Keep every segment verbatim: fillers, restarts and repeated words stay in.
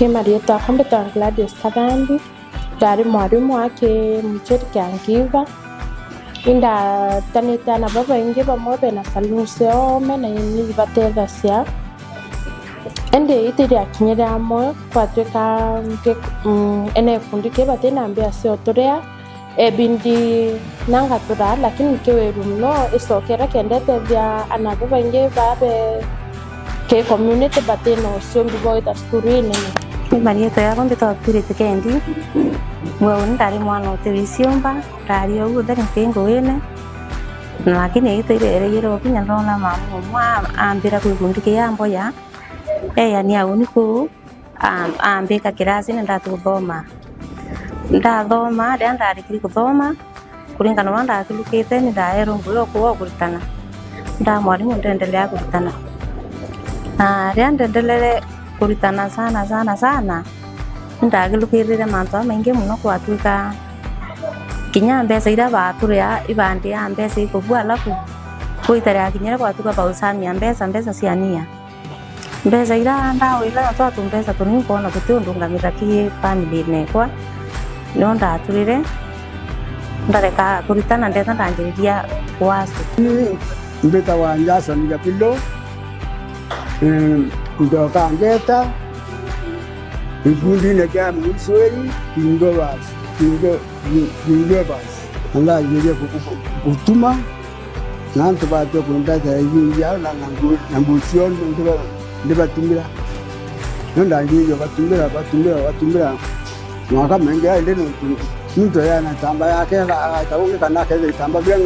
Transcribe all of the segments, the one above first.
Ni marietwa akwa mbitwa Gladys Kathambi, ndari mwarimu aki Muchiri Caregiver. Indatanite ana babaingi bamwe bena saloons ciao me na ni ibatethagia. Indi itiriakinyire amwe, kwatwika nki-, mm, ene gikundi ki bati na mbia cia uturia, ebindi na ngatura, lakini nkiwiru mono icokere kenda itethia ana babaingi babe ki community bati na uciumbi bwa gwita cukuru inene. Ni marietwa yakwa mbitwa Purity Kendi. Mbua uni ndari mwana uti wiciumba, ndari o utheri nti nguine, lakini ita iria iraigire ukinya ndona mamu umwe a-, ambira kwi gikundi kia mboya, eya ni auni kuu, a-, ambika kirasini ndati kuthoma. Ndathoma, riria ndarikiri kuthoma, kuringana na uria ndakirukite, ni ndaerwe ngugi o kuuga kuritana. Nda mwarimu, ndendelea kuritana. Na riria ndendelere kuritana sana, sana, sana, ni ndakirukirire mantu jamaingi mono, kwatwika kinya mbeca iria baturia ibandia mbeca ikubua, alafu gwita riakinyire kwatwika bausamia mbeca, mbeca ciania. Mbeca iria ndawira na twa tumbeca tunini, nkoona guti undu ngamira ki family nekwa, nio ndaturire, ndareka kuritana, ndeta ndanjiriria kuasu. Ni mbitagwa Jason Gapilo, eh, ndoka ngeta gikundine kia Muicweri Kingobas, Kingo-, Ki-, Kingobas, na ndanjiria ku-, ku-, gutuma. Na antu batua kundetera irio iao na, na nguo, na nguo cionthe ndiba-, ndibatumira. No ndanjirie batumira, batumira, batumira. Mwaka mwingi aindi nuntu muntu aya na tamba yake aga-, agata ungi kana akethira itamba bia,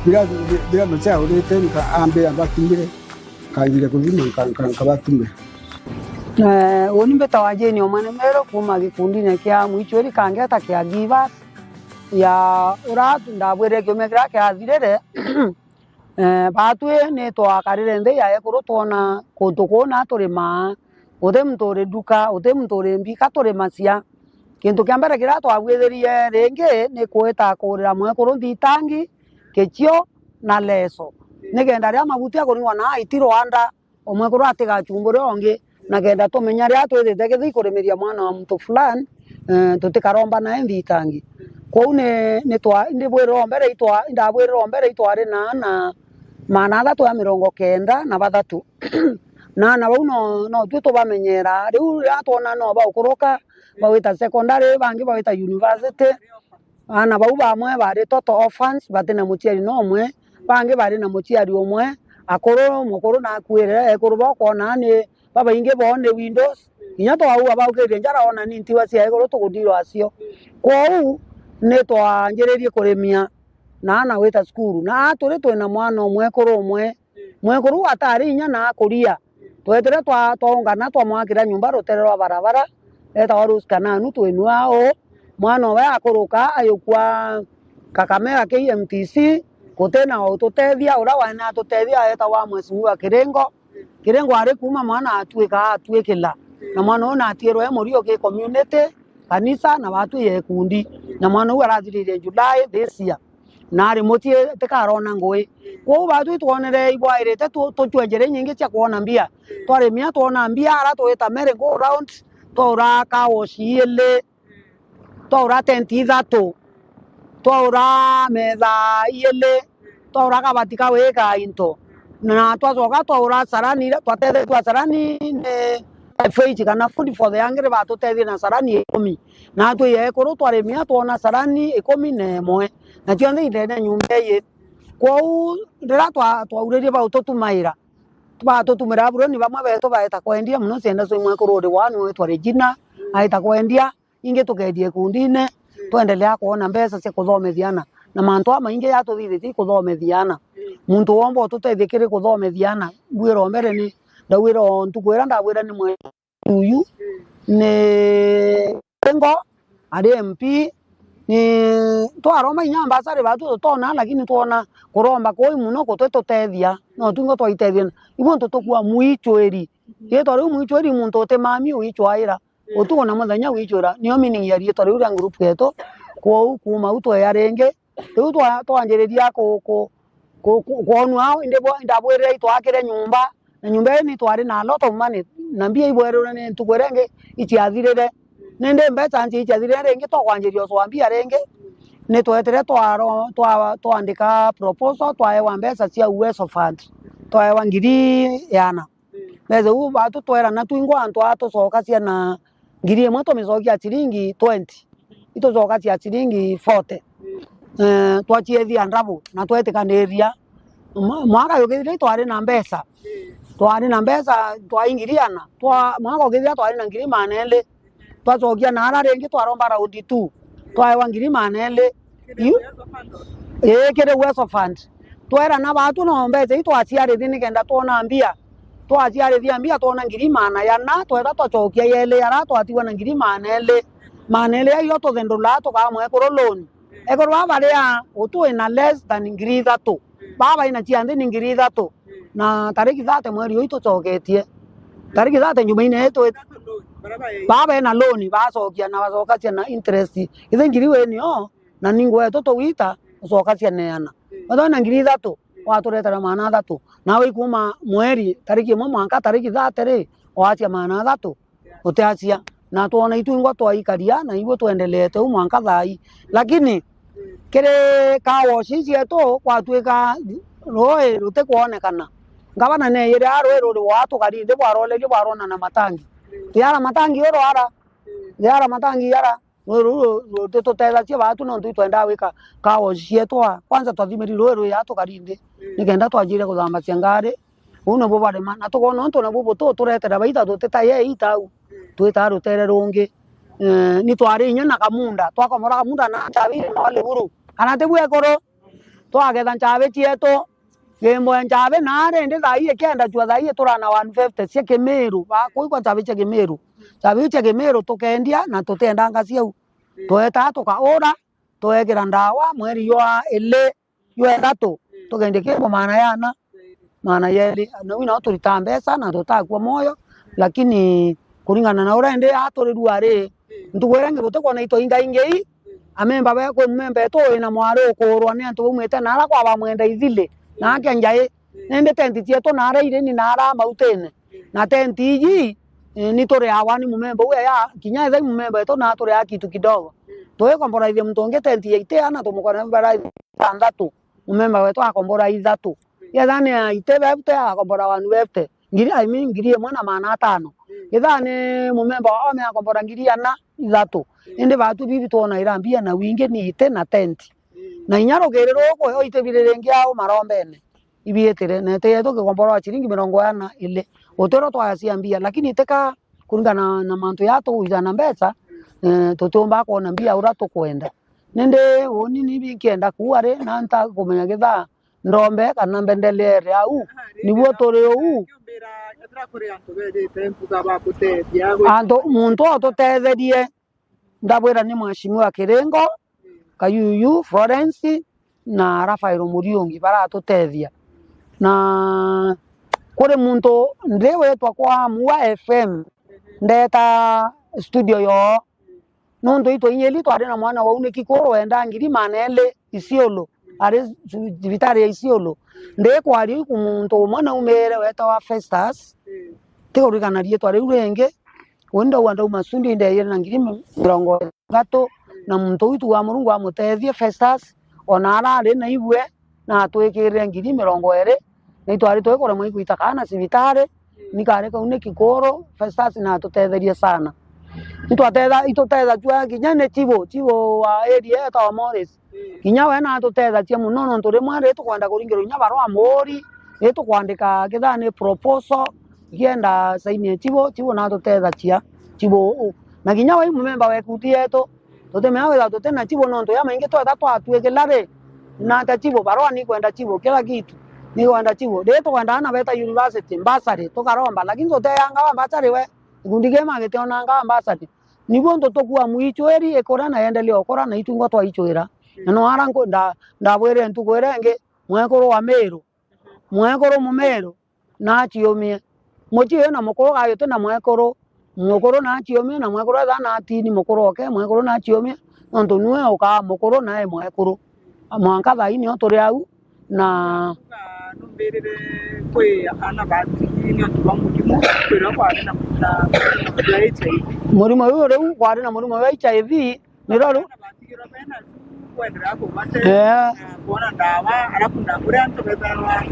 bia, bia mucea urite, nka-, ambira batumire. Kanjire kuthima, nka-, nka-, nkabatumira. Eh, uni mbitagwa Jane Omwene Meru, kuuma gikundine kia Muicweri, kangeta kia Givas. Ya, ura ndabwire kiumia kiria kiathirire, eh, baatwi ni twakarire nthi ya ekuru, twona kuntu kuu na turimaa, guti muntu uri nduka, guti muntu uri mbika, turimacia. Kintu kia mbere kiria twabwithirie ringi ni kwita kuurira mwekuru nthitangi, kichio na leso, nikenda riria mabuti akuringwa na aiti rwanda, o mwekuru atigachumbure ungi, na kenda tumenya riria twithite kithi kurimiria mwana wa muntu fulani, eh, tutikaromba nae nthitangi. Kwou ni, ni twa-, ndibwirire o mbere itwa-, indabwirire o mbere itwari na ana maana athatu ya mirongo kenda na bathatu. Na ana bau no, no tui tubamenyera. Riu riria twona no baukuruka, bawita secondary, bangi bawita university, Aana bau bamwe baari total orphans, bati na muciari nomwe, bangi baari na muciari umwe, akuru, mukuru nakuire, ekuru bokwona ni babaingi bo ni widows, kinya twaua baukirie njara, ona ni ntiwa cia ekuru tukudirwa acio. Kwou ni twanjiririe kurimia na aana gwita cukuru. Na aa turi twina mwana umwe, ekuru umwe, mwekuru atari inya na akuria. Twetire twa-, twaungana, twamwakira nyumba rutere rwa barabara, etagwa Rose Kananu, twinua uu. Mwana owe akuruka, ayukua Kakamega K M T C, gutina wa ututethia, uria wari na atutethia etagwa Mheshimiwa Kiringo. Kiringo ari kuuma mwana atwika, atwikila. Na mwana uu natiirwe e murio ki community, kanisa, na batwi ya ikundi. Na mwana uu arathiririe July this year. Na ari mucii tikarona ngui. Kwou batwi twonere ibwairite tu-, tucue njira inyingi cia kwona mbia. Twarimia twona mbia, ara twita merry go round, twaura car wash iili, twaura tent ithatu, twaura metha iili, twaura kabati ka gwika into. Na twacoka twaura carani iria twatethetue carani ni F H kana Food for the Hungry batutethie na carani ikumi. Na atwi ekuru twarimia twona carani ikumi na imwe, na cionthe indene nyumba iyi. Kwou riria twa-, twauririe baututumaira, batutumira buroni bamwe betu baeta kwendia mono, cienda cia mwekuru uri wa niwe witwa Regina, aeta kwendia, ingi tukendie ikundine, twendelea kwona mbeca cia kuthomethia ana. Na mantu jamaingi jatuthithitie kuthomethia ana. Muntu womba ututethie kiri kuthomethia ana, mbwira o mbere ni, ndawira o ntuku iria ndabwira ni mwe uyu ni Ngo ari M P, ni twaromba inya ambassador batu tutona, lakini twona kuromba kuu mono gutitutethia, no twingo twaitethia. Ibu ntu tukua mwichwiri. Riitwa riu mwichwiri muntu utimami uichwaira. Utuku na muthenya wichwira, nio meaning ya riitwa riu ria group yetu. Kwou kuuma u tweya ringi, riu twa-, twanjiriria ku-, ku-, ku-, ku-, kwonua, indi bwa-, ndabwirire itwakire nyumba, Na nyomba ii ni twari na a lot of money, na mbia ibwerure ni ntuku iria ingi iciathirire. Nindi mbeca nci iciathirire ringi, twakwanjiria ucwa mbia ringi, ni twetire twaro-, twa-, twaandika proposal, twaewa mbeca cia Uwezo Fund, twaewa ngiri iana. Mbeca iu batu twerana twingwa antu aa tucokacia na ngiri imwe tumicokia ciringi twenty, itucokacia ciringi forty. Eh, twaciethia ndabu na twetikaniria. Mwa-, mwaka jukithira itwari na mbeca, twari na mbeca, twai ngiri iana, twa-, mwaka ukithira twari na ngiri maana eli, twacokia naara ringi twaromba round two, twaewa ngiri maana eli. Yu-, ii, kiri Uwezo Fund. Twerana batu no mbeca ii twaciarithia nikenda twona mbia. Twaciarithia mbia twona ngiri maana yana, tweta twacokia yeli yara twatigwa na ngiri maana eli. Maana eli aio tuthendulaa tukaa mwekuru loan. Ekuru baa baria utwi na less than ngiri ithatu. Baa baina cia nthi ni ngiri ithatu. Na tariki thate mweri uyu tucoketie. Tariki thate Jumaine ii twi-, baa bena loan bacokia na bacokacia na interest. Ithe ngiri wi nio, na ni ngwetu tugwita ucokacia neana. Wethwa na ngiri ithatu, waturetera maana athatu. Nawe ikuma mweri, tariki imwe mwanka tariki thate ri, wacia maana athatu. Utiacia. Na twona itwingwa twaikaria, na igwe twendeleete u mwanka thaa ii. Lakini, kiri car wash ii cietu, gwatuika rui rutikwonekana. Ngavana neeyire aa rui ruri waa tukari nthi bwarolerie bwarona na matangi. Yara matangi uu rwara. Yara matangi yara. Rui ruu ru-, rutitutethacia baatu nontu itwendaa gwika car wash cietu aa. Kwanza twathimiri rui rwi aa tukari nthi. Nikenda twajirie kuthambacia ngari. Uu nibu barema. Na tukoona untu nabu butu turetera baita tutitaye ita au. Twitaa rutere rungi. Eh, ni twari inya na kamunda. Twakomora kamunda na nchabi no liguru. Kana tibu ekuru? Twagetha nchabi cietu. Gimbo ya nchabi naari ndi thaa ii ikienda cua thaa ii iturana one fifty cia Kimiru. Bakuigwa nchabi cia Kimiru. Nchabi iu cia Kimiru tukendia na tutiendanga ciau. Twetaa tukaura, tweekira ndawa, mweri jwa ili, jwa ithatu, tukendia kiri bo maana yana, maana yeli. Na uu nao turitaa mbeca na tutakua mwoyo, lakini kuringana na uria indi aa turi rua ri, ntuku iria ingi gutikwona itwainga ingi ii, amemba be, kwi mumemba etu wina mwari ukuurwa ni antu baumite naara kwa bamwenda ithili, na ake njai. Nindi tenti cietu naara iri ni naara mautine. Na tenti iji, eh, ni turiagwa ni mumemba uya ya, kinya ethai mumemba wetu na turiaga kitu kidogo. Tugikomboraithia muntu ungi tenti ya itia na tumukomboraithia ithanthatu. Mumemba wetu akombora ithatu. Yetha ni ya ite fifty, akombora one fifty. Ngiri, I mean, ngiri imwe na maana atano. Yetha ni mumemba wa ome akombora ngiri ana, ithatu. Indi batu bibi twonaira mbia na wingi ni ite na tenti. Na inya rugiri ruku, o ite biri ringi au marombene. Ibiitire, na ite yetu gikomborwa ciringi mirongo ina na ili. Utiro twacia mbia, lakini tika kuringana na mantu ya tuguithana mbeca, eh, tutiumba kwona mbia uria tukwenda. Nindi uni ni binkienda kuua ri, na ntakumenya githaa ndombe kana mbendeleere au. Nibuo turi uu. Antu, muntu otutetherie. Ndabwira ni Mheshimiwa Kiringo, Kayuyu Florence na Raphael Muriungi baratutethia. Na kuri muntu ndi witwa kwa Mua F M, ndeta studio yoo. Nontu itwainyiri twari na mwana wau ni kikuru wenda ngiri maana eli Isiolo, ari cibitari ya Isiolo. Ndikwaria iku muntu umwe naumire wetawa Festus, tikuririkana riitwa riu ringi, Uu ndauga ndauma Sundi indeeire na ngiri mirongo ithatu, na muntu uu tugaa Murungu amuteethie Festus, ona ara ari na ibue, na atwikirire ngiri mirongo iri, na itwari twikuremwa igwita kaana cibitari, ni kari kau ni kikuru, Festus na atuteetherie sana. Itwateetha-, itutethacua kinya ni chibu, chibu wa area etawa Morris. Kinya we natuteethagia mono, nontu rimwe ri tukwenda kuringirwa inya barua muuri, ri tukwandika kethira ni proposal, ikienda saini ya chibu, chibu natuteethagia, chibu uu. Na kinya we mumemba wa ikundi yetu, tutimenya withirwa tutina chibu, nontu ya maingi twetha twatuikila ri, nata chibu, barua nikwenda chibu, kila kitu nikwenda chibu. Ri tukwenda ana beta university, bursary, tukaromba, lakini tuteanga wa bursary we, gikundi kii magitionanga wa bursary. Nibu untu tukua mwichwiri ikura na yendelee ukura na itungwa twaichwira. Na no ara nku-, nda-, ndabwirire ntuku iria ingi, mwekuru wa Miru, mwekuru Mumiru, nachiumie. Muchii uyu na mukuru gai uti na mwekuru, mukuru nachiumie, na mwekuru etha natini mukuru oke, mwekuru nachiumie, nontu niwe ukaa mukuru nae mwekuru. Mwanka thaa ii nio turi au, na numbirire kwi ana bangi. Ni antu ba murimo, kwira kwari na, na, na H I V. Murimo uyu riu kwari na murimo wa H I V, niro riu. Batigirwe bena tu, kwenderea kubate, eh, na kuona ndawa, alafu na kuria antu betharwa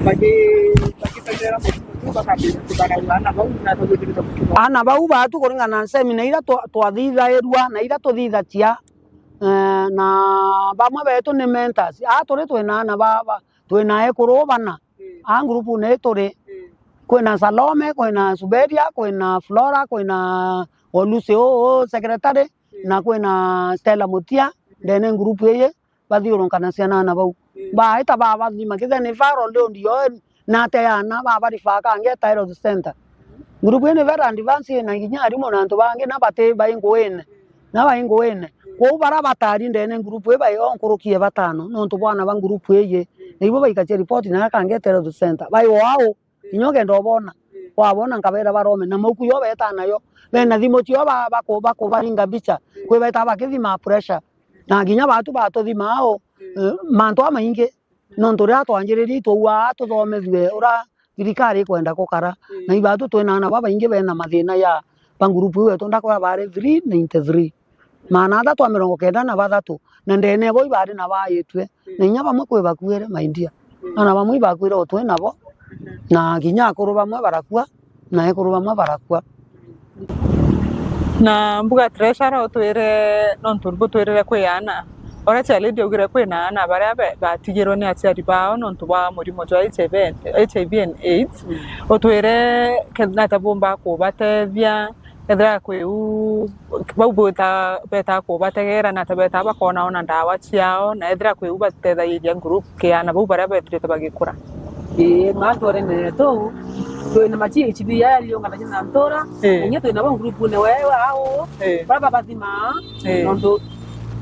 bagi-, bagitegera murimo tu, bakambiriria kubaragua ana bau, na bagwithirite murimo. Ana bau batu kuringana na semina iria twa-, twathithairua na iria tuthithagia, eh, na bamwe betu ni mentors. Aa turi twina ana ba, ba, twina ekuru bana. Mm. Aa ngurupune ii turi, mm, kwina Salome, kwina Suberia, kwina Flora, kwina Olusi uu, uu secretary, mm, na kwina Stella Mutia, mm, ndene ngurupu iji, bathiurunkanagia na ana bau. Mm. Baita babathima, kethira ni referral ndio, na ate ana, babaribaa kangeta health center. Ngurupu ii ni very advance, na kinya arimu na antu bangi na bati bai nguine, na bai nguine. Kwou baria batari ndene ngurupu ii bai o nkuruki ya batano, nontu bwa ana ba ngurupu iji, na ibo baikacia ripoti na akangeta health center. Bai o au, kinya ukenda ubona, wabona nkabera barome, na mauku yo beta nayo. Bena thimu cio ba-, baku-, bakubaringa mbicha, kwi beta bakithima pressure. Na kinya batu batuthima ao, eh, mantu amaingi. Nontu riria twanjiririe itwaugaa tuthomethue uria thirikari ikwenda gukara, mm, na ibatu twina ana babaingi bena mathina ya ba ngurupu iu yetu, ndakwira bari three ninety-three, maana athatu a mirongo kenda na bathatu, na ndene bo ibari na baitue, mm, na inya bamwe kwi bakuire, my dear. Mm. Ana bamwe ibakuire o twi nabo, mm, na kinya akuru bamwe barakua, na ekuru bamwe barakua. Na mbuga treasurer utwire nontu butwirire kwi ana. Uria chairlady augire kwina ana baria be-, batigirwe ni aciari bao nontu bwa murimo jwa H I V and, H I V and AIDS. Mm. Utwire ke-, nata bumba kubatethia, kethira kwi u, bau bwita-, beta kubategera, nata beta bakona ona ndawa ciao, na ethira kwi u batethagiria ngurubu ki ana bau baria bethirite bagikura. Ii, ma nturene yetu, twina ma G H B ya yaliunganagia na ntura, ii, na inya twina bo ngurupune wewe au, ii, baria babathimaa, ii, nontu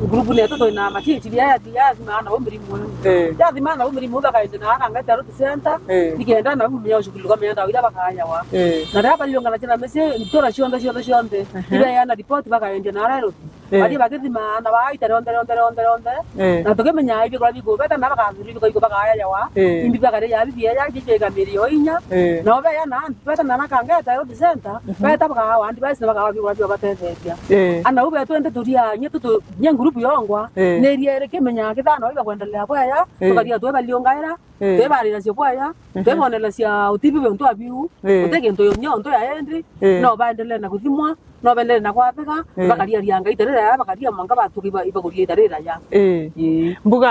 ngurupune yetu twina ma G H B ya, ya, yathimaa na bo mirimu iu. Ii. Yathimaa na bo mirimu iu bakaendia na akangeta health center, ii, nikenda na bo menya ushughulikia menya ndawa iria bakayawa. Ii. Na riria baliunganagia na misi, ntura cionthe, cionthe, cionthe, ehe, ibeana ripoti bakaendia na ara Nairobi. Ii. Bathii bakithimaa na baita rionthe, rionthe, rionthe, rionthe. Ii. Na tukimenya ibikorwa bikubeta na bakathurwa ibiko, ibiko bakayawa. Ii. Imbi bakaria bibi eya, bibi ikamiri o inya. Ii. Nao beya na antu beta na nakangeta health center, mhm, beta bakawa antu basi na bakawa bikorwa biobatetheria. Ii. Ana u betu ende turia, nye tutu, nye ngurupu yongwa, ii, ni iria iri kimenya kithano iba kwendelea bwaya, ii, tukaria twe baliungaira. Ii. Twibarira cia bwaya, mhm, twibonera cia utibi untu abiu, ii, uti kintu nyo untu ya endi, ii, no baendelee na kuthimwa, no baendelee na kwathika, ii, bakaria ria Ngai tarira ya, bakaria mwanka batuka iba-, ibaguria itarira ya. Ii. Ii. Mbuga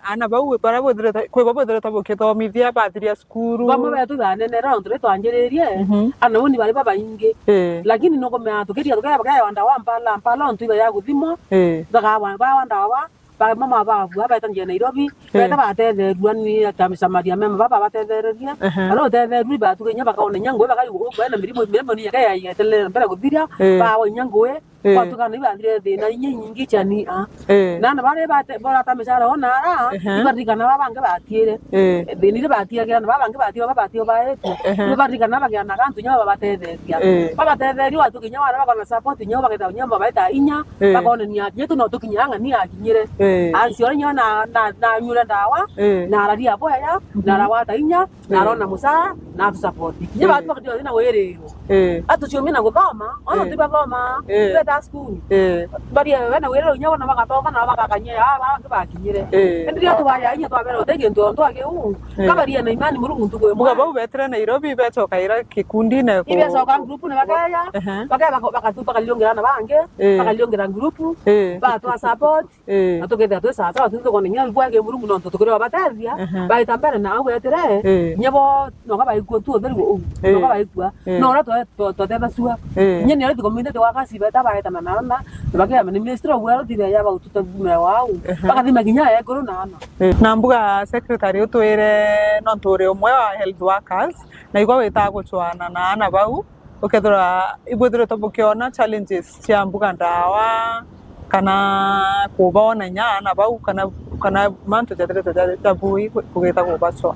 ana bau bara bwithirite, kwi bo bwithirite bukithomithia bathiria cukuru. Bamwe betu banenera untu ri twanjiririe, mhm, ana uni bari babaingi. Ii. Lakini nukumea tukiria tukea bakea wanda wa mpala, mpala untu iba ya kuthimwa, ii, bakawa, ba wanda wa, ba mama babua, baeta njia Nairobi, ii, baeta batetherua ni ta misamaria mema, baba batethererie, ehe, bara utetherua, batuka inya bakaona inya ngui, bakari ukwenda mirimu, mirimu ni yake ya yetelela mbere kuthiria, ii, bawa inya ngui, ii, kwatuka ni bathire thina inya nyingi chani a. Ii. Na na bare bate, bora ta misara ona ara, ehe, ibarikana baba bangi batiire. Ii. Thina iria batiagira, na baba bangi batiire, baba batiire baetu. Ehe. Ibarikana bagiana gantu inya baba batetheria. Ii. Baba batetheria watuka inya wara bakona support inya bageta inya baba eta inya. Ii. Bakonania kinya tu no tukinya ng'ani akinyire. Ii. Ansi ore nyo na, na, na nyure ndawa, ii, na araria bwaya, mhm, na arawata inya, na, ii, arona musaa, na atu support. Kinya, ii, batu bakati na wiriro. Ii. Atu ciumi na guthoma, ona, ii, tibathoma, ii, beta school. Ii. Baria we na wiriro inya bona bagathoma na bagakanyia ya, ba, bangi bakinyire. Ii. Indi ria tubaya inya twabera utegie ntu ontu akiu. Ii. Kabaria na imani Murungu ntuku imwe. Mbuga bau betire Nairobi, becoka ira kikundine ku- ibecoka group ni bakaya, ehe, bakaya bako-, bakatu-, bakaliungira na bangi, ii, bakaliungira group, ii, batwa support, ii, na tukethira twi sawa sawa, tuti tukona nginya bwa ki Murungu nontu tukiri obatethia, ehe, baita mbere na au betire, ii, kinya bo noka baikua tu utheri uu, ii, noka baikua, ii, no ura twa-, twa-, twatethacua. Ii. Kinya ni ariti community wa kasi beta baetana na ana, na bakia ministry of health ya baututa bumera wau, ehe, bakathima kinya ekuru na ana. Ii. Na mbuga secretary utwire nontu uri umwe wa health workers, na igwa witaga gucwana na ana bau, ukethirwa ibwithiritwe bukiona challenges cia mbuga ndawa, kana kubona inya ana bau, kana, kana mantu jathirite ja, ja bui kugita kubacwa.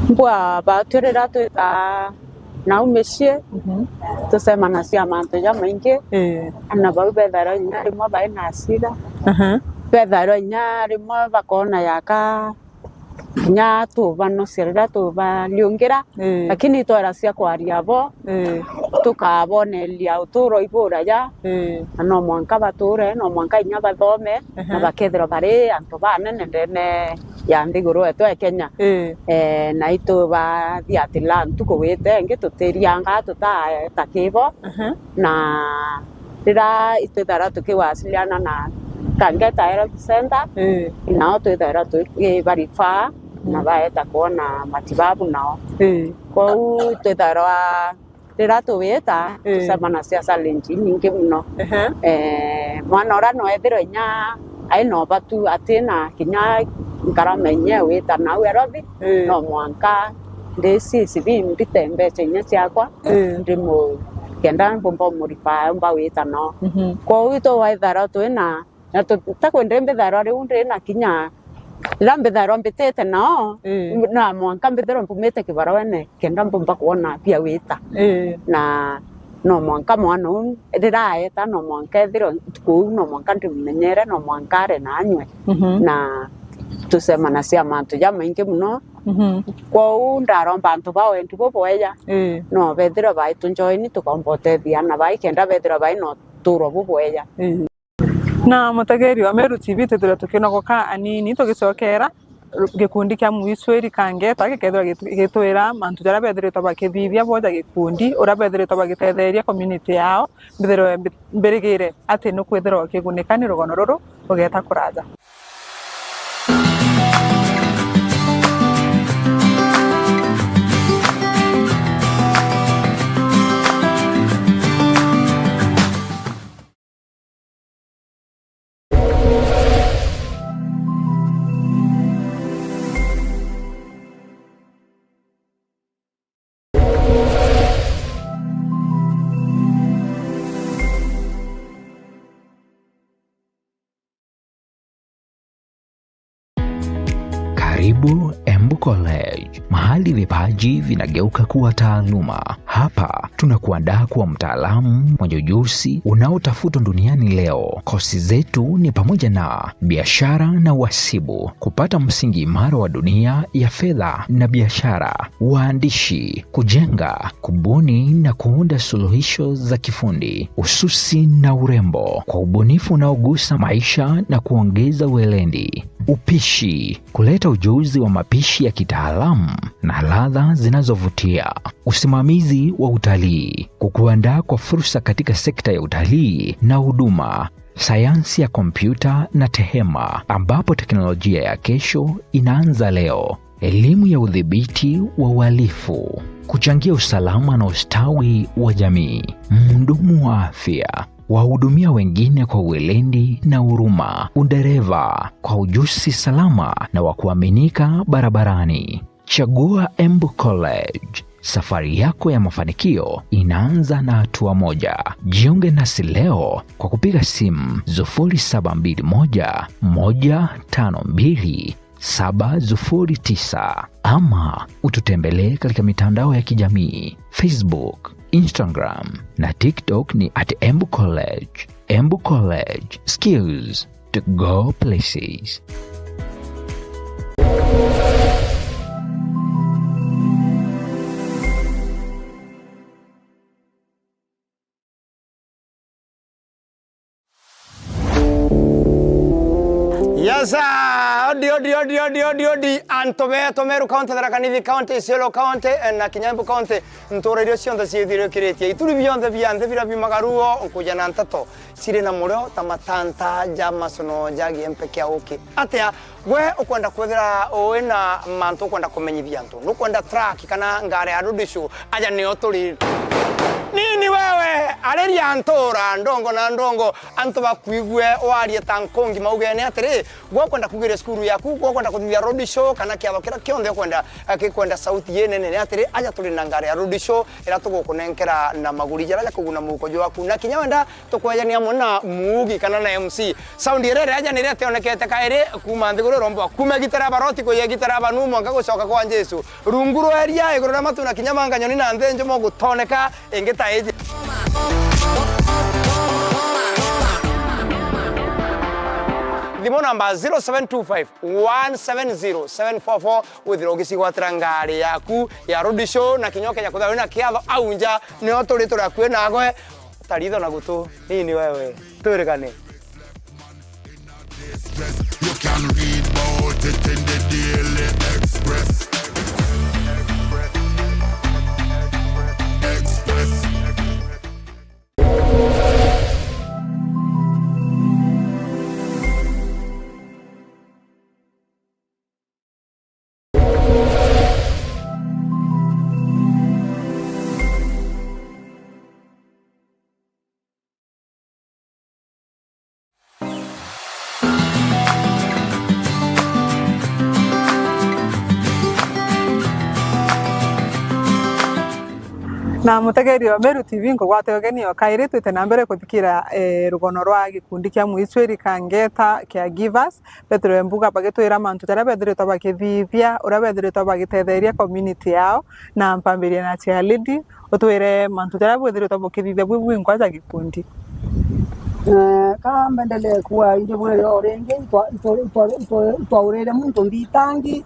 Mbwa batu riria twita nau micii, mhm, tucemanagia mantu jamaingi. Ii. Ana bau bethairwa inya rimwe bai na asira. Aha. Bethairwa inya rimwe bakona yaka kinya tubanocia riria tubariungira, ii, lakini itwera cia kwaria bo, ii, tukaboneria uturo iburaja, ii, na no mwanka bature, no mwanka inya bathome, ehe, na bakethirwa bari antu banene ndene ya nthiguru yetu ya Kenya. Ii. Eh, na itubathia ati la ntuku wite ingi tutirianga tutaeta kibo, ehe, na riria itwithairwa tukiwasiliana na Kangeta Health Center, ii, nao twithairwa tukibarifaa na, mm, baeta kwona matibabu nao. Ii. Kwou twithairwa riria tuwita, ii, tucemanagia challenge inyingi mono. Ehe. Eh, mwana uria no ethirwe inya aina ubatu atina kinya ngarama inya wita nau Nairobi, ii, no mwanka ndicici bi mbite mbeca inya ciakwa, ii, ndimu kenda mbumba umurifaa umba wita no. Mhm. Kwou itwe waithairwa twina na tu-, takwenda mbithairwa riu ndina kinya riria mbithairwa mbitite nao, ii, na mwanka mbithirwe mbumite kibarwene kenda mbumba kwona bia wita. Ii. Na no mwanka mwana uu riria aeta, no mwanka ethirwe ntuku uu, no mwanka ndimumenyere, no mwanka are na anywe. Mhm. Na tucemanagia mantu jamaingi mono. Mhm. Kwou ndaromba antu ba wendi bubweja, ii, no bethirwe baitunjoini tukomba utethia na bai kenda bethirwe bai no turo bubweja. Ii. Na mutegeri wa Meru T V, twithirwe tukinogoka anini tugicokera gikundi kia Mwicwiri Kangeta gikethirwa gitu-, gigitwira mantu jaria bethiritwe bakithithia bo ja gikundi, uria bethiritwe bagitetheria community yao, mbithirwe mbi-, mbirigire ati nukwithirwa ukigunika ni rugono ruru rugeta kuraja. Karibu Embu College, mahali vipaji vinageuka kuwa taaluma. Hapa tunakuandaa kuwa mtaalamu mwenye ujuzi unaotafutwa duniani leo. Kosi zetu ni pamoja na biashara na uhasibu, kupata msingi imara wa dunia ya fedha na biashara, uandishi, kujenga, kubuni na kuunda suluhisho za kifundi, ususi na urembo, kwa ubunifu unaogusa maisha na kuongeza weledi, upishi, kuleta ujuzi wa mapishi ya kitaalamu na ladha zinazovutia, usimamizi wa utalii, kukuandaa kwa fursa katika sekta ya utalii na huduma, sayansi ya kompyuta na tehema, ambapo teknolojia ya kesho inaanza leo. Elimu ya udhibiti wa uhalifu, kuchangia usalama na ustawi wa jamii. Mhudumu wa afya, wahudumia wengine kwa weledi na huruma. Udereva, kwa ujuzi salama na wa kuaminika barabarani. Chagua Embu College. Safari yako ya mafanikio inaanza na hatua moja. Jiunge nasi leo kwa kupiga simu sufuri saba mbili moja, moja tano mbili, saba sufuri tisa, ama ututembelee katika mitandao ya kijamii, Facebook, Instagram na TikTok ni at Embu College. Embu College, skills to go places. Yes, sir. Odi, odi, odi, odi, odi, odi. Antu betu Meru County, Tharaka Nithi County, Isiolo County, eh, na kinya Embu County, ntura iria cionthe ciithirikiritie. Ituri bionthe bia nthi biria biumaga ruo, nkuja na nteto ciri na murio ta matanta ja macono ja giempe kia uki. Atia? Gwe ukwenda kwithira wi na mantu ukwenda kumenyithia antu, nukwenda track kana ngari ya road show, aja nio turi. Nini wewe, ariria ntura ndongo na ndongo, antu bakwigue warie ta nkungi maugene atiri, gwe ukwenda kugiria cukuru yaku, gwe ukwenda kuthithia road show kana kiatho kiria kionthe ukwenda, eh, gikwenda sauti inene, ni atiri, aja turi na ngari ya road show iria tugukunenkera na maguri jaria jakuguna muhuko jwaku, na kinya wenda tukwejania amwe na muugi kana na M C. Sound iria ireja niria tionekete kairi kuuma nthiguru iromba kuuma gitara baroti kuya gitara banu mwanka gucoka kwa Jesu. Rungu rwa eria iguru ria matu na kinya manga nyoni na nthi njumo gutoneka ingi ta iji. Thimu namba zero seven two five one seven zero seven four four, withirwe ugicigwatira ngari yaku ya road show na kinya ukenya kwithirwa wina kiatho au nja, nio turi turi akui nagwe. Taritho na gutu, nini wewe? Twirigane. You can read about it in the Daily Express. Express. Na mutegeri wa Meru T V, nkugwate ugeni o kairi, twite na mbere kuthikira, eh, rugono rwa gikundi kia Mwicwiri Kangeta Caregivers. Bethirwe mbuga bagitwira mantu jaria bethiritwe bakithithia, uria bethiritwe bagitetheria community yao, na mpambirie na chair lady, utwire mantu jaria bwithiritwe bukithithia bwi bwingwa ja gikundi. Eh, ka mbendelee kuwa indi bwire o ringi, itwa-, itwa-, itwa-, itwa-, itwaurire muntu mbitangi,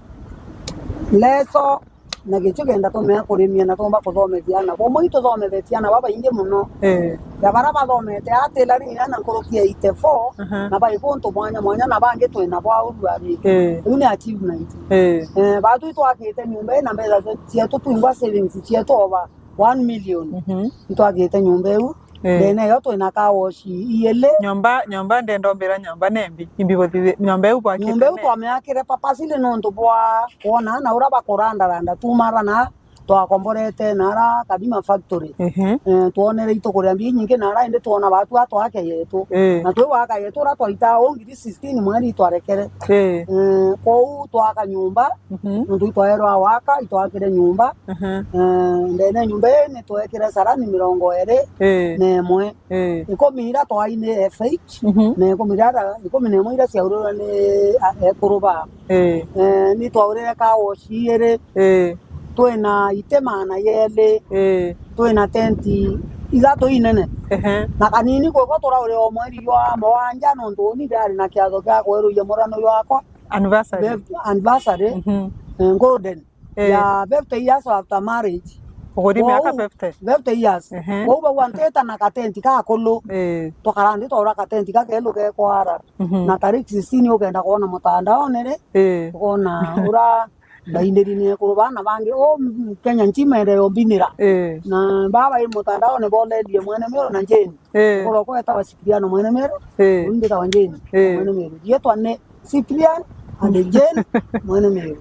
leso, na gichu kenda tumea kurimia na tumba kuthomethia ana. Bumwe ituthomethetie ana babaingi muno. Eh. Ya baria bathomete atila ri ana nkuruki ya eighty-four, aha, na bari kuntu mwanya mwanya, na bangi twina bwa urwari. Eh. Riu ni achievement. Eh. Eh, batu itwakite nyumba ii na mbeca cie-, cietu twingwa savings cietu over one million. Mhm. Itwakite nyumba iu. Eh. Ndene yo twina car wash iili. Nyomba, nyomba ndenda umbira nyomba nembi. Imbi buthithi-, nyomba iu bwakite nyomba iu ne? Twamiakire papasili nontu bwa kwona na uria bakurandaranda tumara na twakomborete na ara Kadima factory. Ehe. Eh, twonere itukuria mbia inyingi na ara indi twona batu atwake yetu. Eh. Na twi waka yetu uria twaita u ngiri sixteen mweri itwarekere. Eh. Eh, kwou twaka nyumba, mhm, nontu itwaerwa waka, itwakire nyumba. Aha. Eh, ndene nyumba ii ni twekire sarani mirongo iri, eh, na imwe. Eh. Ikumi iria twaini F H, mhm, na ikumi iria, ikumi na imwe iria ciaurirwe ni, a, ekuru ba. Eh. Eh, ni twaurire car wash iiri. Eh. Twina iti maana yeli. Eh. Twina tenti ithatu inene. Ehe. Na kanini kwikwa turaurire o mweri jwa mugwanja, nontu uni ndari na kiatho gia kweruria murano jwakwa. Anniversary. Birth-, anniversary. Mhm. Eh, golden. Eh. Ya fifty years after marriage. Uguri miaka fifty? Fifty years. Ehe. Kwou bagwa ntita na katenti kakulu. Eh. Twakara nthi twaura katenti kakelu gekwara. Mhm. Na tariki sixteen ukenda kwona mutandaone ri, eh, ukona ura baindiri ni ekuru bana bangi, o Kenya nchima ere yombinira. Eh. Na baba i mutandaone bolerie mwene Meru na Jane. Eh. Kuro kwetawa Cipriano mwene Meru, eh, undi tawa Jane, eh, mwene Meru. Yetwa ni Cyprian and Jane mwene Meru.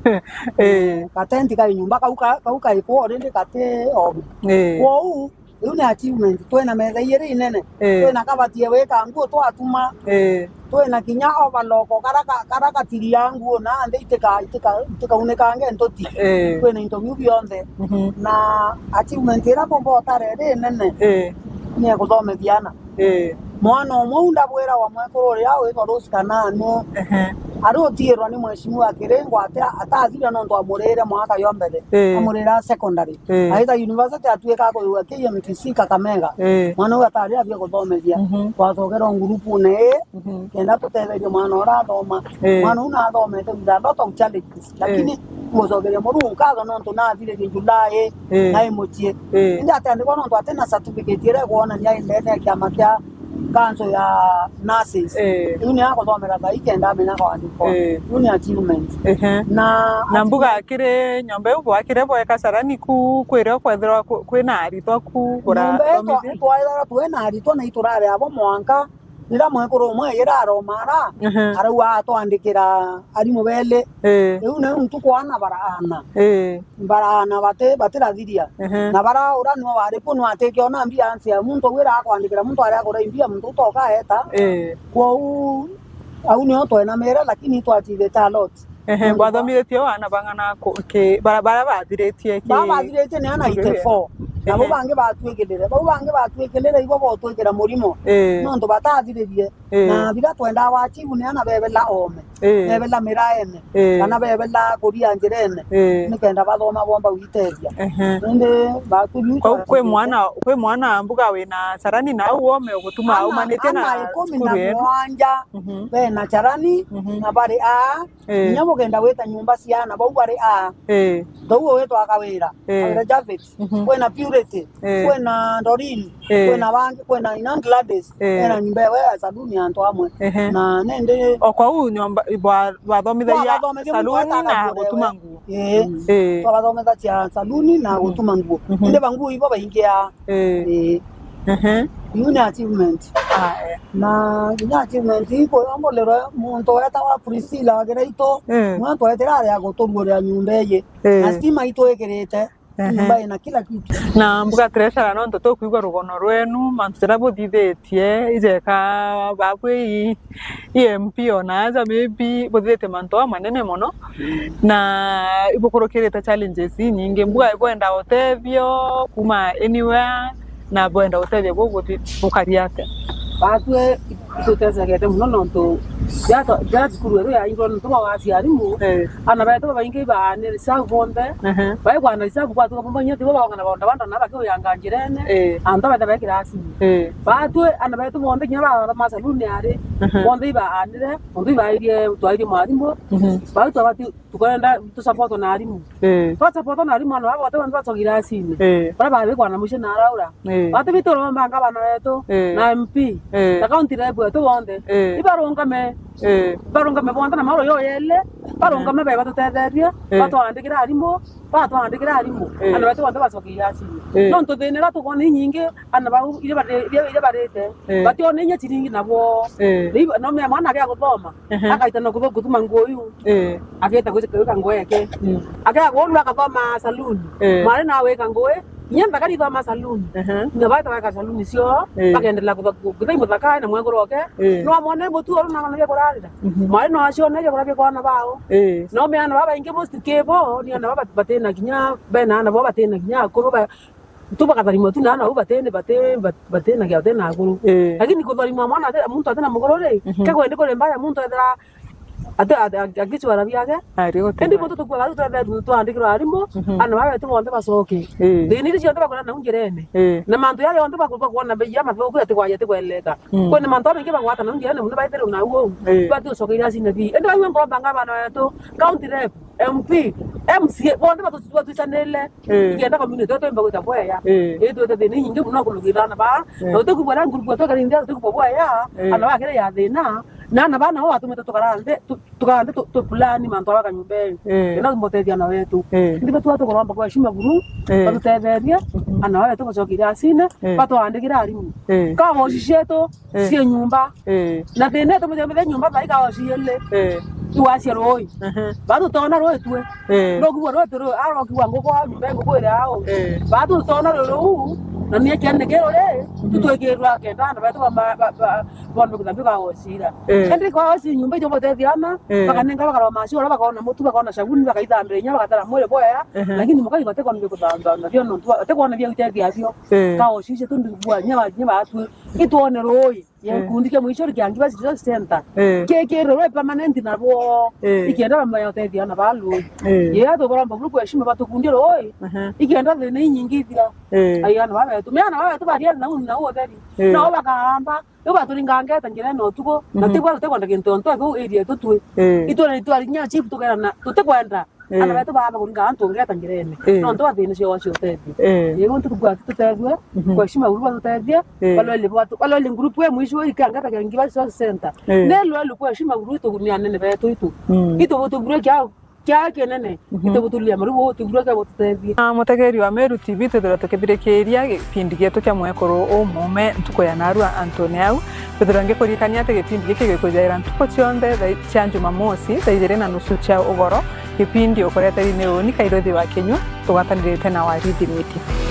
Eh. Katenti kai nyumba kau ka-, kau kai kwao rindi kati obi. Eh. Kwou, iu ni achievement. Twina metha iiri inene. Eh. Twina kabati ya wika nguo twatuma. Eh. Twina kinya overlock kara ka-, kara katiria nguo na nthi itika-, itika-, itikaunikange ntuti. Eh. Twina into biu bionthe. Mhm. Na achievement iria mbumba utare iri inene, eh, ni ya kuthomethia ana. Eh. Mwana umwe u ndabwira wa mwekuru uria witwa Rose Kananu, ehe, ari utiirwa ni mheshimiwa Kiringo ati atathiria nontu amurire mwaka yo mbere. Eh. Amurira secondary. Eh. Aita university atuika akuyua K M T C Kakamega. Eh. Mwana uyu atari abia kuthomethia. Mhm. Twacokera o ngurupune ii, mhm, kenda tutetherie mwana uria athoma. Eh. Mwana u nathomete with a lot of challenges. Lakini, eh, ngucokeria Murungu nkatho nontu nathiririe July, eh, nai mucii. Eh. Indi atiandikwa nontu atina certificate iria ikwonania i ndene ya kiama kia council ya nurses. Eh. Riu ni aguthomera thaii kenda amenya kwandikwa. Eh. Riu ni achievement. Ehe. Na na mbuga akiri nyomba iu bwakire bweka carani ku, kwirio kwethirwa ku-, kwina aritwa ku, nyomba ii twa-, burathomithia? Twaethagirwa twina aritwa na iturari abo mwanka riria mwekuru umwe aijire aromara, ehe, arauga atwandikira arimu beli. Ii. Riu nau ntuku ana baraana. Ii. Baraana bati-, batirathiria. Ehe. Na bara uria nio wari ku nio atikiona mbia ansi ya muntu au ira akwandikira muntu aria akura mbia muntu utoka eta. Ii. Kwou au nio twenamire lakini itwachivite a lot. Ehe, nontu bwa- bwathomithitie wana bang'ana ku-, ki-, bara-, bara bathiritie ki-, bara bathiritie ni ana eighty-four. Ehe. Nabo bangi batwikirire. Bau bangi batwikirire ibo botwikira murimo. Ii. Nontu batathiririe. Ii. Na biria twendaa wachibu ni ana bebela oome, ii, bebela miraene, ii, kana bebela kuria njirene, ii, nikenda bathoma bomba gwitethia. Ehe. Indi batuju. Kwou kwi mwana, kwi mwana mbuga wina carani na au oome ugutuma aumanitie na ana ikumi na cukuru yenu? Mugwanja, mhm, bena carani, mhm, na bari aa, ii, kinya bugenda gwita nyumba cia ana bau bari aa. Ii. Thou ugitwa Kawira, ii, Kawira Javit, mhm, kwina Purity, ii, kwina Doreen, ii, kwina bangi, kwina ina Gladys, ii, ena nyumba ewe ya saluni ya antu amwe. Ehe. Na nindi o kwou nyomba bwa-, bwathomithagia saluni na gutuma nguo? Ii. Ii. Twabathomithagia saluni na, mhm, gutuma nguo. Mhm. Indi banguo ibo baingia. Ii. Ii. Ehe. Iu ni achievement. Aya. Na kinya achievement ikwiyombolirwe muntu wetagwa Priscilla wa Kiraitu, ii, mwe twetire aria guturuurira nyumba iji. Ii. Na stima itwikirite. Ehe. Nyumba ina kila kitu. Na mbuga treasurer, nontu tukwigua rugono rwenu, mantu jaria buthithitie, ijeka babwi i, i M P ona aja, maybe buthithitie mantu amanene mono, na ibukurukirite challenges inyingi. Mbuga ikwenda utethio kuma anywhere, na bwenda utethio buu buthi-, bukari atia? Batwi itutethagete mono nontu ja to-, ja cukuru iria yairwe nontu bwa wasi arimu, eh, ana betu babaingi ibaanire reserve bonthe, ehe, baigwana reserve, kwatuka bomba inya tibo baongana boda boda na bakiuyanga njirene, eh, antu betha be kirasini. Eh. Batwi ana betu bonthe kinya bathoma saluni ari, ehe, bonthe ibaanire, nontu ibairie twairie mwarimu, mhm, bau twabati tukwenda tusapotwe na arimu. Eh. Twasapotwa na arimu, ana baba bonthe bacoka irasini. Eh. Baria babikwa na mucii na araura. Eh. Batu bitu uromba ngavana wetu, eh, na M P, eh, na county rep wetu bonthe. Eh. Ibarungame. Eh. Barungame bonthe na mauro yo yele. Barungame, eh, beba batutetherie, eh, batwandikira arimu, batwandikira arimu. Eh. Ana betu bonthe bacoka irasini. Eh. Nontu thina iria tukwona inyingi, ana bau iria bari-, iria, iria barite, eh, bationa inya ciringi nabo. Eh. Ni iba-, no mea mwana agia guthoma, ehe, akaita na kuthu-, gutuma nguo iu. Eh. Ageta gwika, gwika nguo yake. Mm. Agia kuonwa akathoma saluni. Eh. Mwari na wika nguo, inya nthaka ni thoma saluni. Ehe. Na baita weka saluni cio, eh, bakendelea kuthu-, ku-, kuthai muthaka na mwekuru wake. Eh. No amone mutu oru na ngano ya kurarira. Mhm. Mwari no acione ya kurabia kwa ana bao. Eh. No meana baba ingi musti kibo, ni ana baba batina kinya, bena ana baba batina kinya akuru ba, tu bakatharimwa tu na ana au batene, bate-, bat-, batena gia, batena akuru. Eh. Lakini kutharimwa mwana ate, muntu atena muguru ri, mhm, kegwe ndi kuri mbaya muntu ethera ate, ate, ate, agicwara biake. Ari gutema. Indi muntu tukua batu twethe twandikirwa arimu, mhm, ana bawe tu bonthe bacoke. Eh. Thina ici cionthe bakora nau njirene. Eh. Na mantu yale yonthe baku-, bakuona bei ya mathuku ati kwaja ati kweleka. Mm. Kwina mantu amaingi bagwata nau njirene muno baithirwa nau uu. Eh. Bati ucokeire acina bi. Indi bau ngomba ngabana wetu, county rep, M P, M C A, bonthe batu-, batwicanire. Eh. Ikenda community yetu imba gwita bwega. Eh. Itwite thina inyingi muno kurukira ana ba. Eh. Na utikubwira ngurubu yetu ikarindia, utikubwa bwega. Eh. Ana bakire ya thina. Na ana bana bo batumite tukara nthi, tu-, tukara nthi tu-, tu plan mantu aba kanyumba ii. Eh. Ina mbotethia ana wetu. Eh. Ndi betu tukuromba kwa heshima buru, eh, batutetherie, mhm, ana wetu bacokeria acine, eh, batwandikira arimu. Eh. Kagoci cietu, eh, cie nyumba. Eh. Na thina etu muthembe nyumba thaika oci ile. Eh. Iwacia rui. Ehe. Batu tona rui tue. Eh. Ndokigua rui turu, arokigua nguku au, nyumba nguku ile au. Eh. Batu tona rui ruu, na mia kiane kiro ri, mhm, tutwikirwa kenda, na batu ba, ba, ba, bonde kuthambi kwa ocira. Eh. Endi kwa oci nyumba ijo botethiana, eh, bakanenga bakaroma macio, bakona mutu, bakona sabuni, bakaithambira inya, bakatara mwiri bwea, ehe, lakini mukai batekona bia kuthamba, na bio nontu, batekona bia gutethia bio. Eh. Ka oci icio tundu bwa, nya ba, nya batue. Itwone rui. Ya, eh, gikundi kia mwisho kia Ngiba Resource Center. Eh. Kikirwe rwe permanent na rwo. Eh. Ikienda bamaya utethia na balu. Eh. Ye atu baromba buru kwa heshima batukundie rui. Aha. Ikienda thina inyingi ithira. Eh. Ai ana babetu. Me ana babetu baria na uni na utheri. Eh. No bakaamba. Yo baturinga ngeta njira no tuko. Na, mhm, tigwa tutekwenda kintu onto area tutwe. Eh. Itwere itwari nya chief tugerana. Tutekwenda. Eh. Ana betu baaba kuringa antu ngeta njirene. Eh. Nontu wa thina cio cio utethio. Eh. Ye muntu tukwa tutethio, mhm, kwa heshima uru tutethio, eh, balwele batu, balwele group we mwisho ika ngeta kia Ngiba Resource Center. Eh. Ne lwele kwa heshima uru tu ni anene betu itu. Mm. Itu butu bure kia, kia kinene. Mhm. Itu butulia maru butu bure kia bututethio. Na mutegeri wa Meru T V, twithirwa tukithirikiria gipindi gietu kia mwekuru umume ntuku ya narua Anthony au. Kwithirwa ngikuririkania ati gipindi giki gikwijaira ntuku cionthe thaa cia Jumamosi, thaa ijiri na nusu cia ugoro. Gipindi ukureteri ni uni Kairuthi wa Kinyua, tugwatanirite na Waridi Media.